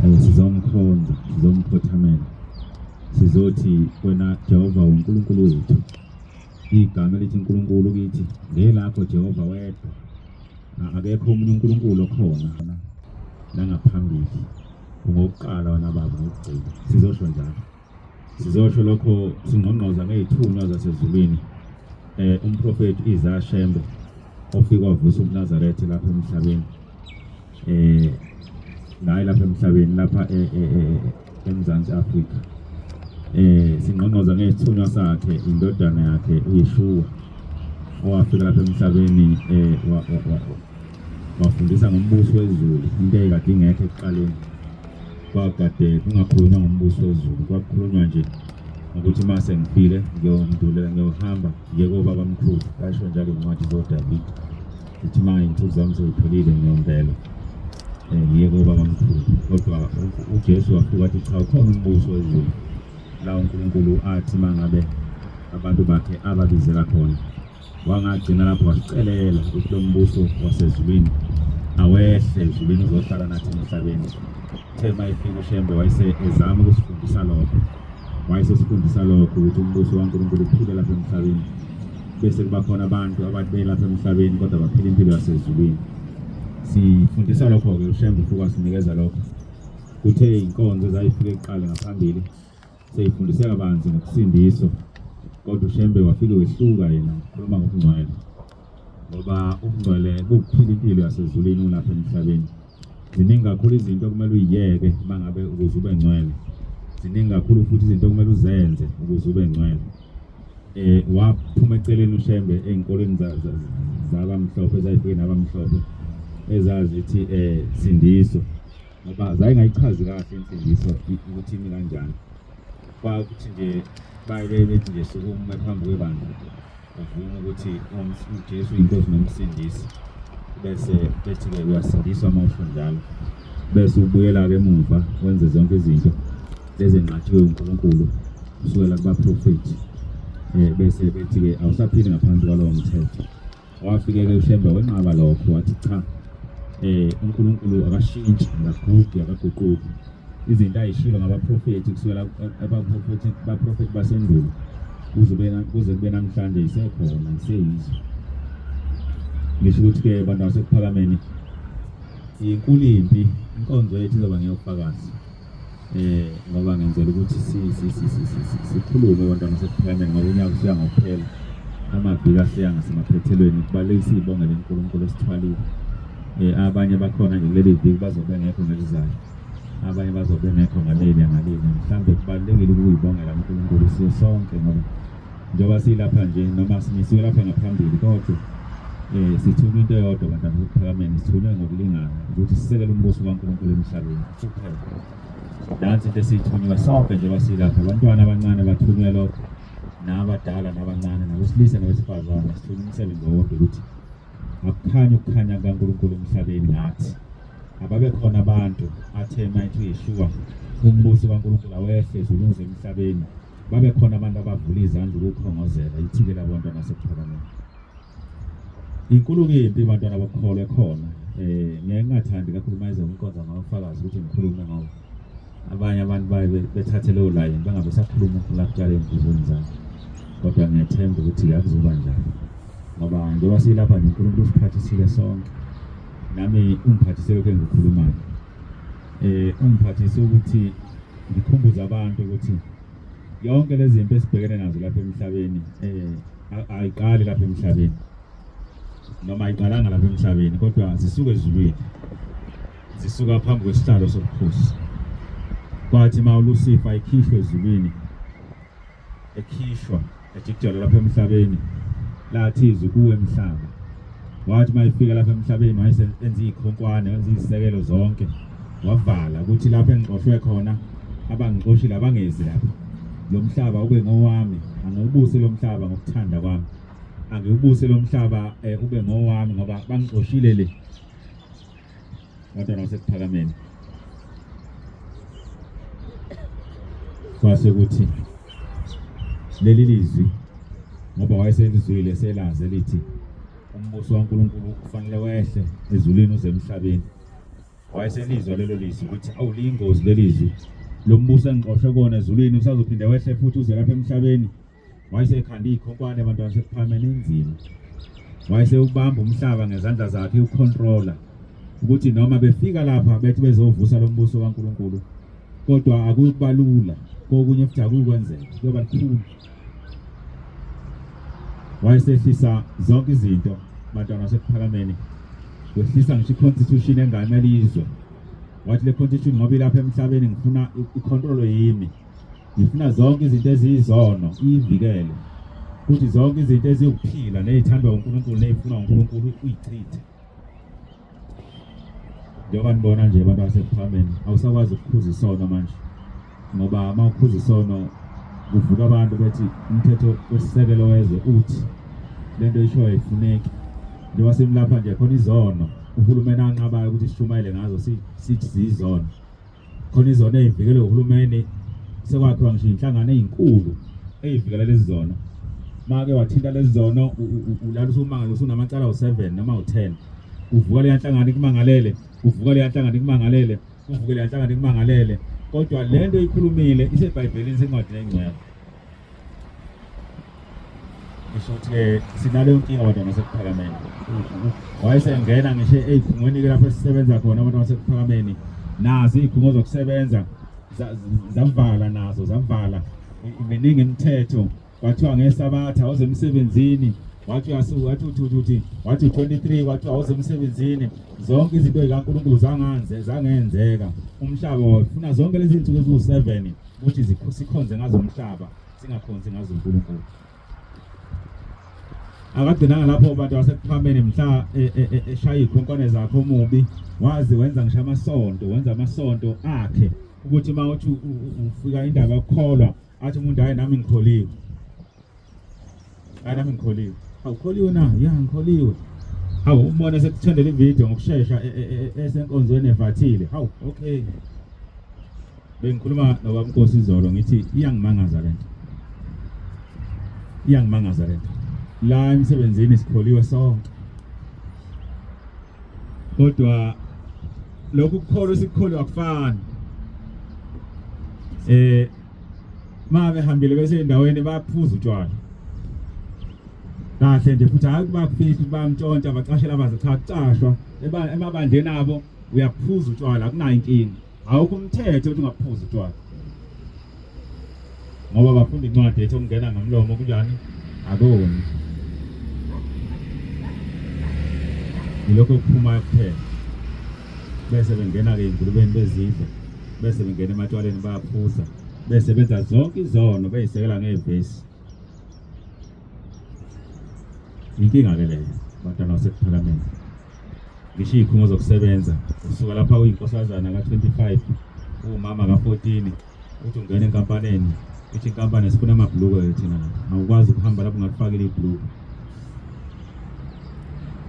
Sizomkhonza, sizomkhothamela, sizothi wena Jehova uNkulunkulu wethu. Igama elithi uNkulunkulu kithi ngelakho Jehova wedwa, akekho omunye uNkulunkulu okhona nangaphambili. Ungokuqala wena Baba, ngokugcina. Sizosho njalo, sizosho lokho singqongqoza ngey'thunywa zasezulwini, umprofethi Isaiah Shembe ofike wavusa umNazaretha lapha emhlabeni, naye lapha emhlabeni lapha eMzansi Afrika. Singqongqoza ngesithunywa sakhe, indodana yakhe uYeshua, owafika lapha emhlabeni, wafundisa ngombuso wezulu, into eyayikade ingekho ekuqaleni. Kwakade kungakhulunywa ngombuso wezulu, kwakukhulunywa nje ngokuthi uma sengifile ngiyondulela, ngiyohamba ngiye kobabamkhulu. Kasho njalo incwadi zoDavide, ithi uma iy'nsuku zami sey'phelile ngiyombelwa, ngiye kobabamkhulu. Kodwa uJesu wafika wathi cha, ukhona umbuso wezulu la uNkulunkulu athi uma ngabe abantu bakhe ababizela khona. Wangagcina lapho, wasicelela ukuthi lo mbuso wasezulwini awehle ezulwini uzohlala nathi emhlabeni. Uthe uma efika uShembe wayese ezama ukusifundisa lokho, wayesesifundisa lokho ukuthi umbuso kaNkulunkulu uphile lapha emhlabeni, bese kuba khona abantu abathi belapha emhlabeni kodwa baphila impilo yasezulwini. Sifundisa lokho-ke, uShembe ufika wasinikeza lokho. Kuthe iy'nkonzo ezayifike kuqala ngaphambili seyifundise kabanzi ngokusindiswa, kodwa uShembe wafike wehluka yena ukhuluma ngokungcwele, ngoba ubungcwele bukuphila impilo yasezulwini ulapha emhlabeni. Ziningi kakhulu izinto okumele uyiyeke uma ngabe ukuze ube ngcwele, ziningi kakhulu futhi izinto okumele uzenze ukuze ube ngcwele. Waphuma eceleni uShembe ey'nkolweni zabamhlophe ezayifike nabamhlophe ezazithi sindiso, ngoba zayingayichazi kahle insindiso ukuthi imi kanjani. Kwakuthi nje baye bethi nje sukume phambi kwebandla uvume ukuthi uJesu uyinkosi nomsindisi, bese bethi-ke uyasindiswa uma usho njalo, bese ubuyela-ke emuva wenze zonke izinto lezi enqatshiwe uNkulunkulu kusukela kubaprofethi, bese bethi-ke awusaphili ngaphansi kwalowo mthetho. Wafike-ke uShembe wenqaba lokho, wathi cha, uNkulunkulu akashintshi, akagugi, akaguquki. Izinto ayishilo ngabaprofethi kusukela abaprofethi basendulo kuze kube namhlanje isekhona, iseyizo. Ngisho ukuthi-ke bantu basekuphakameni, inkulu impi, inkonzo yethu izoba ngeyofakazi. Ngoba ngenzela ukuthi sikhulume bantwana basekuphakameni, ngoba unyaka usuya ngokuphela, amaviki aseya ngasemaphethelweni. Kubalulekile siyibongele uNkulunkulu esithwalile. Abanye bakhona nje kuleli viki bazobe bengekho ngelizayo, abanye bazobe bengekho ngaleli ngaleli. Mhlawumbe kubalulekile ukuyibongela uNkulunkulu siye sonke, ngoba njengoba silapha nje noma simisiwe lapha ngaphambili, kodwa sithunywe into eyodwa bantwana basekuphakameni, sithunywe ngokulingana ukuthi sisekele umbuso kaNkulunkulu emhlabeni kuphela. Nansi into esiyithunyiwe sonke njengoba silapha, abantwana abancane bathunywe lokho, nabadala nabancane, nabesilisa nabesifazane, sithunywe umsebenzi owodwa ukuthi akukhanye ukukhanya kukaNkulunkulu emhlabeni ngathi. Ababe khona abantu athe mayithi uYeshua umbuso kaNkulunkulu awehle ezulwini uze emhlabeni, babe khona abantu abavula izandla ukukhongozela ithike labo bantwana basekuphakameni. Inkulu-ke impi bantwana bokukholwa ekhona. Ngeke ngingathandi kakhulu uma izokunkonza ngabafakazi ukuthi ngikhulume, ngoba abanye abantu baye bethathe leyo layini bengabe sakhuluma uNkulunkulu akutshale ey'nhliziyweni zabo. Kodwa ngiyethemba ukuthi akuzuba njalo, ngoba njengoba silapha nje uNkulunkulu usiphathisile sonke. Nami ungiphathise lokhu engikukhulumayo. Ungiphathise ukuthi ngikhumbuze abantu ukuthi yonke lezi zinto esibhekene nazo lapha emhlabeni ayiqali lapha emhlabeni, noma ayiqalanga lapha emhlabeni, kodwa zisuka ezulwini, zisuka phambi kwesihlalo sobukhosi. Kwathi uma uLucifer ekhishwa ezulwini, ekhishwa ejikijelwa lapha emhlabeni, lathi izwi kuwe mhlaba. Wathi uma efika lapha emhlabeni wayesenza iy'khonkwane, wenza iy'sekelo zonke, wavala ukuthi lapho engixoshwe khona abangixoshile abangezi lapha. Lo mhlaba ube ngowami, angiwubuse lo mhlaba ngokuthanda kwami, angiwubuse lo mhlaba ube ngowami ngoba bangixoshile le. Bantwana basekuphakameni, kwase kuthi leli lizwi, ngoba wayeselizwile selazi elithi umbuso kaNkulunkulu kufanele wehle ezulwini uze emhlabeni. Wayeselizwa lelo lizwi ukuthi awu liyingozi leli zwi, lo mbuso engixoshwe kona ezulwini usazophinde wehle futhi uze lapha emhlabeni. Wayesekhanda iy'khonkwane abantwana sekuphakameni inzima. Wayesewubamba umhlaba ngezandla zakhe ucontroller ukuthi noma befika lapha bethi bezovusa lo mbuso kaNkulunkulu kodwa akuba lula kokunye futhi akukwenzeka kuyoba lukhulu. Wayesehlisa zonke izinto bantwana basekuphakameni, wehlisa ngisho i-constitution engamele izwe, wathi le constitution ngoba ilapha emhlabeni ngifuna icontrol yimi, ngifuna zonke izinto eziyizono iyivikele, futhi zonke izinto eziwukuphila nezithandwa uNkulunkulu nezifunwa uNkulunkulu uyichithe. Njengoba nibona nje abantu basekuphakameni awusakwazi ukukhuza isono manje, ngoba uma ukhuza isono kuvuka abantu bethi umthetho wesisekelo wezwe uthi lento ishoyo ayifuneki. Njengoba simlapha nje khona izono uhulumeni anqabayo ukuthi sishumayele ngazo sithi ziyizono. Khona izono ey'vikelwe uhulumeni, sekwakhiwa ngisho iy'nhlangano ey'nkulu ey'vikela lezi zono. Make wathinta lezi zono ulala usumangala usunamacala awu-7 noma awu-10. Kuvuka leya nhlangano ikumangalele, kuvuka leya nhlangano ikumangalele, kuvuke leya nhlangano ikumangalele. Kodwa le nto ikhulumile iseBhayibhelini, isencwadini engcwele. Ngisho ukuthi-ke sinaleyo nkinga abantu basekuphakameni. Wayesengena ngisho ey'khungweni-ke lapho esisebenza khona abantu basekuphakameni, nazo iy'khungo zokusebenza zavala nazo zavala miningi imithetho, kwathiwa ngesabatha awuze emsebenzini, wathi wathi uthi uthi wathi 23 kwathiwa awuze emsebenzini, zonke izinto zikaNkulunkulu zanganze zangenzeka. Umhlaba wafuna zonke lezi zinsuku eziwu-7 ukuthi sikhonze ngazo umhlaba singakhonzi ngazo uNkulunkulu. Akagcinanga lapho bantu basekuphameni mhla eshaya iy'khonkwane zakhe omubi, waze wenza ngisho amasonto, wenza amasonto akhe ukuthi uma uthi ufika indaba yokukholwa athi umuntu hhayi nami ngikholiwe, hayi nami ngikholiwe. Awukholiwe na? Ya ngikholiwe. Hawu umbone sekuthendela ividiyo ngokushesha esenkonzweni evathile. Hawu okay. Bengikhuluma nobaba Nkosi izolo ngithi iyangimangaza lento. Iyangimangaza lento. La emsebenzini sikholiwe sonke. Kodwa lokhu kukholwa esikukholwa akufani. Ma behambile bese endaweni baphuza utshwala. Kahle nje futhi hayi bakufihla ukuthi bayamtshontsha bacashela abaze cha kucashwa emabandleni abo uyaphuza utshwala akunayo inkinga. Awukho umthetho ukuthi ungaphuza utshwala. Ngoba bafunda incwadi ethi okungena ngomlomo kunjani? Akoni. Yilokho okuphumayo kuphela. Bese bengena-ke ey'ngulubeni bezidla, bese bengena ematshwaleni bayaphuza, bese benza zonke izono beyisekela ngevesi. Inkinga-ke leyo bantwana basekuphakameni. Ngisho iy'khungo zokusebenza usuka lapha uyinkosazana ka-25 uwumama ka-14 uthi ungena enkampaneni ithi inkampani sifuna amabhulukwe thina la awukwazi ukuhamba lapho ungalifakile ibhulukwe.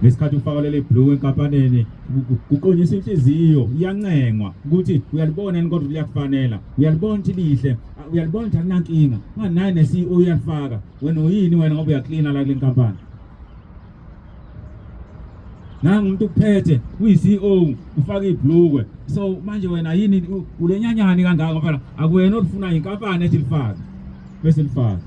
Ngesikhathi ufaka leli bhulukwe enkampaneni kuqonyisa inhliziyo iyancengwa ukuthi uyalibona yini kodwa liyakufanela, uyalibona ukuthi lihle, uyalibona ukuthi alinankinga, ngani naye ne-CEO uyalifaka, wena uyini wena ngoba uyaklina la kule nkampani. Nangu umuntu ukuphethe uyi-CEO ufaka ibhlukwe, so manje wena yini ulenyanyani kangaka ngoba akuwena olifuna inkampani ethi lifake bese lifake.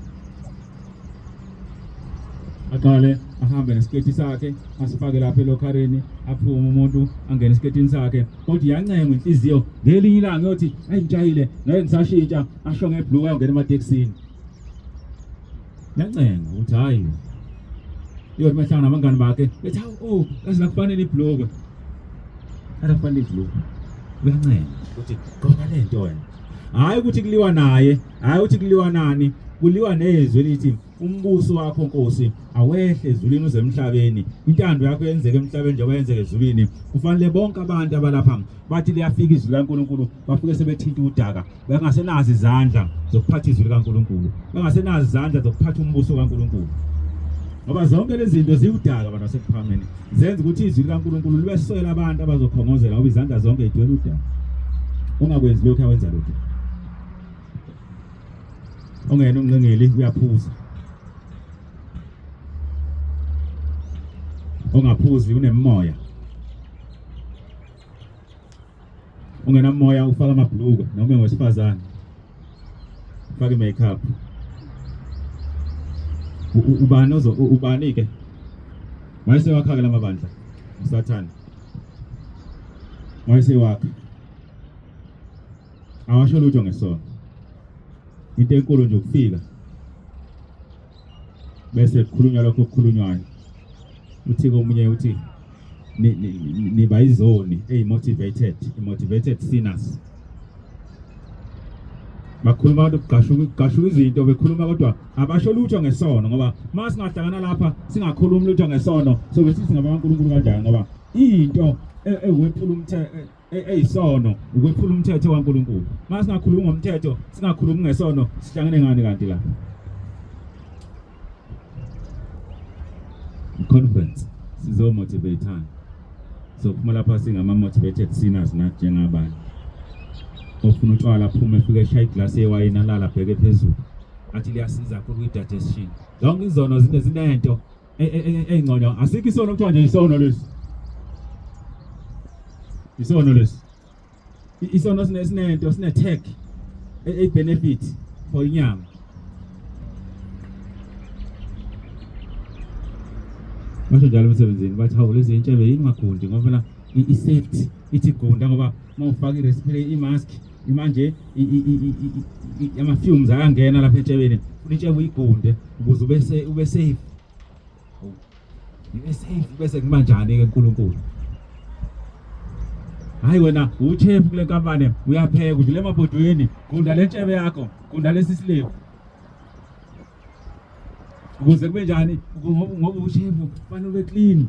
Aqale ahambe nesiketi sakhe asifake lapha elokharini, aphume umuntu angene esiketini sakhe, kodwa iyancengwa inhliziyo ngelinye ilanga uyothi ayi ngitshayile ngeke ngisashintsha, asho ngebhlukwe ayongena ematekisini. Yancenga ukuthi hayi iyothi mahlangana nabangani bakhe bethi hawu oh kaze lakufanele ibhlukwe, alakufanele ibhlukwe. Uyancenga ukuthi gqoka le nto wena, hhayi ukuthi kuliwa naye, hhayi ukuthi kuliwa nani, kuliwa nezwi elithi umbuso wakho Nkosi awehle ezulwini uze emhlabeni, intando yakho yenzeke emhlabeni njengoba yenzeke ezulwini. Kufanele bonke abantu abalapha bathi liyafika izwi likaNkulunkulu bafike sebethinta udaka, bengasenazo izandla zokuphatha izwi likaNkulunkulu, bengasenazo izandla zokuphatha umbuso kaNkulunkulu, ngoba zonke lezi zinto ziwudaka abantu basekuphakameni, zenza ukuthi izwi likaNkulunkulu libeswela abantu abazokhongozela, ngoba izandla zonke zigcwele udaka. Ungakwenzi lokhu awenza lokhu, ongena ungqingili uyaphuza, ongaphuzi unemoya. Ungenamoya ufaka amabhulukwe noma engowesifazane. Ufaka i-makeup. Ubani ozo ubani ke? Wayesewakha ke lamabandla uSathane. Wayesewakha. Awasho lutho ngesono. Into enkulu nje ukufika bese kukhulunywa lokho okukhulunywayo. Uthi komunye uthi niba izoni eyi-motivated, motivated sinners. Bakhuluma abantu kugqashuka kugqashuka izinto bekhuluma kodwa abasho lutho ngesono ngoba uma singahlangana lapha singakhulumi lutho ngesono sobe sithi ngabakaNkulunkulu kanjani ngoba into ewuwephula umthetho eyisono ukwephula umthetho kaNkulunkulu. Uma singakhulumi ngomthetho singakhulumi ngesono sihlangene ngani kanti la? Conference sizomotivateana. Sophuma lapha singama motivated sinners nathi njengabanye. Ofuna utshwala aphume efike eshaya iglasi yewayini alala abheke phezulu. Athi liyasiza kakhulu kwi-digestion. Zonke izono zinento eyingcono. Asikho isono kuthiwa nje isono lesi. Isono lesi. Isono sinento sine tag e benefit for inyama. Basho njalo emsebenzini bathi hawu lezi intshebe yini ungagundi ngoba phela i-safety ithi gunda ngoba uma ufaka i-respirator i-mask manje ama-fumes ayangena lapha entshebeni funa intshebe uyigunde ukuze ube safe. Ngibe safe bese kuba njani ke uNkulunkulu? Hayi wena uchefu kule nkampani uyapheka udlule emabhodweni gunda le ntshebe yakho gunda lesi silevu ukuze kube njani ngoba ushefu fanele ube clean.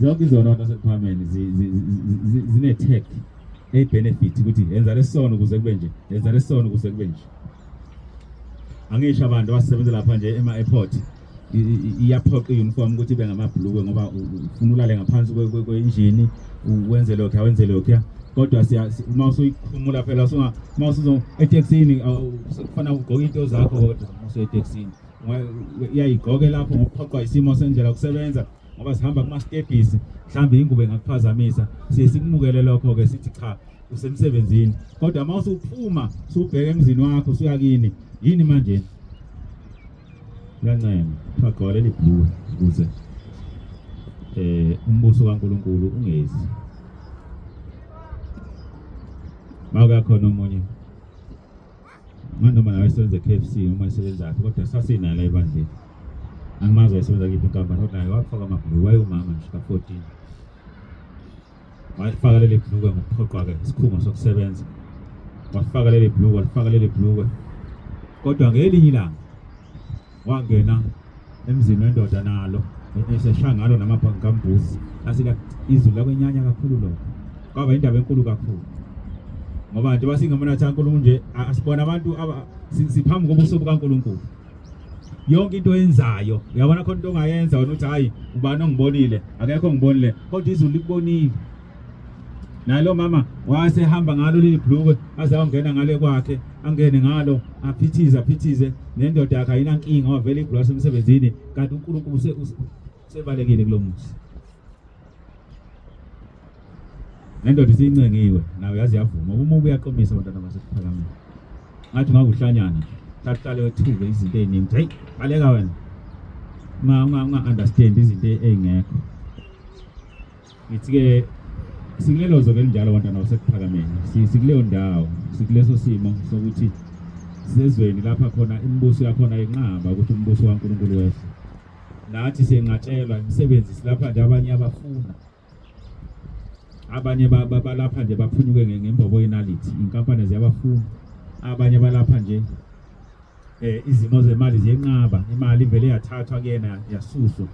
Zonke izono zasekuphakameni zine-tag eyi-benefit ukuthi yenza lesono ukuze kube nje, yenza lesono ukuze kube nje. Angisho abantu abasebenza lapha nje ema-airport iyaphoqa i-uniform ukuthi ibe ngamabhulukwe ngoba ufuna ulale ngaphansi kwenjini wenze lokhu awenze lokhu kodwa uma usuyikhumula phela uma usuzo etekisini kufanele ugqoke into zakho kodwa uma usuyetekisini iyayigqoke lapho ngokuphoqwa isimo sendlela yokusebenza ngoba sihamba kuma-stebhisi mhlawumbe ingubo engakuphazamisa siye sikumukele lokho-ke sithi cha usemsebenzini kodwa uma usuphuma usubheka emzini wakho usuyakini yini manje uyancenga kuthiwa gqoka leli bhluwe ukuze umbuso kaNkulunkulu ungezi mawukakhona omunye noma nawe esebenza e-KFC noma esebenzaphi kodwa sasinalo ebandleni angimazi wayesebenza kiphi inkampani kodwa naye wafaka amabhuluku wayewumama nje ka-14 walifaka leli bhulukwe ngokuphoqwa-ke isikhungo sokusebenza wafaka leli bhulukwe walifaka leli bhulukwe kodwa ngelinye ilanga wangena emzini wendoda nalo eseshaya ngalo namabhankambuzi lase izulu lakwenyanya kakhulu lokho kwaba indaba enkulu kakhulu ngoba nje basingamanatha kaNkulunkulu nje asibona abantu siphambi kobuso bukaNkulunkulu yonke into oyenzayo uyabona khona into ongayenza wena uthi hayi ubani ongibonile akekho ongibonile kodwa izulu likubonile nalo mama wasehamba ngalo leli bhlukwe aze ayongena ngale kwakhe angene ngalo aphithize aphithize nendoda yakhe ayinankinga wavele ibhluku lasemsebenzini kanti uNkulunkulu usebalekile kulo muzi nendoda isiyincengiwe nayo yazi yavuma uma uyaqomisa abantwana basekuphakameni ngathi ungakuhlanyana nje hlale wethuke izinto ey'ningi heyi baleka wena unga-understand izinto ey'ngekho ngithi-ke sikulelo zwe elinjalo bantwana basekuphakameni sikuleyo ndawo sikuleso simo sokuthi sezweni lapha khona imibuso yakhona inqaba ukuthi umbuso kaNkulunkulu wehle nathi siyenqatshelwa imisebenzi silapha nje abanye abafuna abanye balapha nje baphunyuke ngembobo yenalithi inkampani ziyabafuna abanye balapha nje izimo zemali ziyenqaba imali ivele yathathwa kuyena yasuswa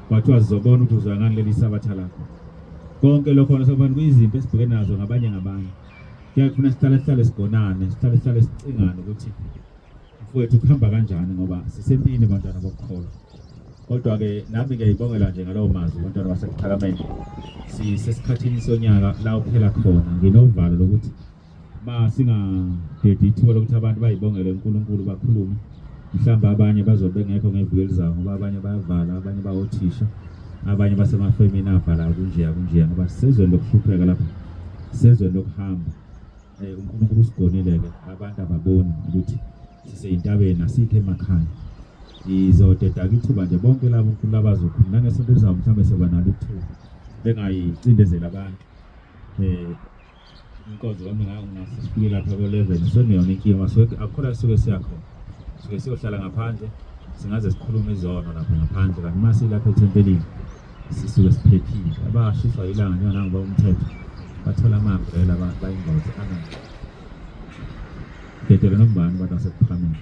kwathiwa sizobona ukuthi uzoya ngani leli sabatha lakho konke lokho nasobani kuyizimpi esibhekene nazo ngabanye ngabanye kuyafuna sihlale sihlale sigonane sihlale sihlale sicingane ukuthi mfowethu kuhamba kanjani ngoba sisempini bantwana bokukholwa kodwa-ke nami ngiyayibongela nje ngalowo mazwi bantwana basekuphakameni sisesikhathini sonyaka la uphela khona nginovalo lokuthi ma singadedi ithuba lokuthi abantu bayibongele uNkulunkulu bakhulume mhlawumbe abanye bazobe bengekho ngeviki elizayo ngoba abanye bayavala abanye bawothisha abanye basemafemini avala kunjeya kunjeya ngoba sisezweni lokuhlupheka lapha. Sezweni lokuhamba. UNkulunkulu usigonile ke, abantu ababoni ukuthi siseyintabeni, asikho emakhaya. Izodeda-ke ithuba nje bonke labo uNkulunkulu abazokhuluma nangesonto elizayo, mhlawumbe soba nalo ithuba bengayicindezeli abantu. Inkonzo kwami ngase sifike lapha ko-11, sengeyona inkinga, suke akukho la suke siyakhona, suke siyohlala ngaphandle, singaze sikhulume izono lapha ngaphandle, kanti uma silapha ethempelini sisuke siphephile. Abashiswa ilanga njenganangoba umthetho bathola ama-umbrella, bayingozi angadedele nombani abantu baseKuphakameni.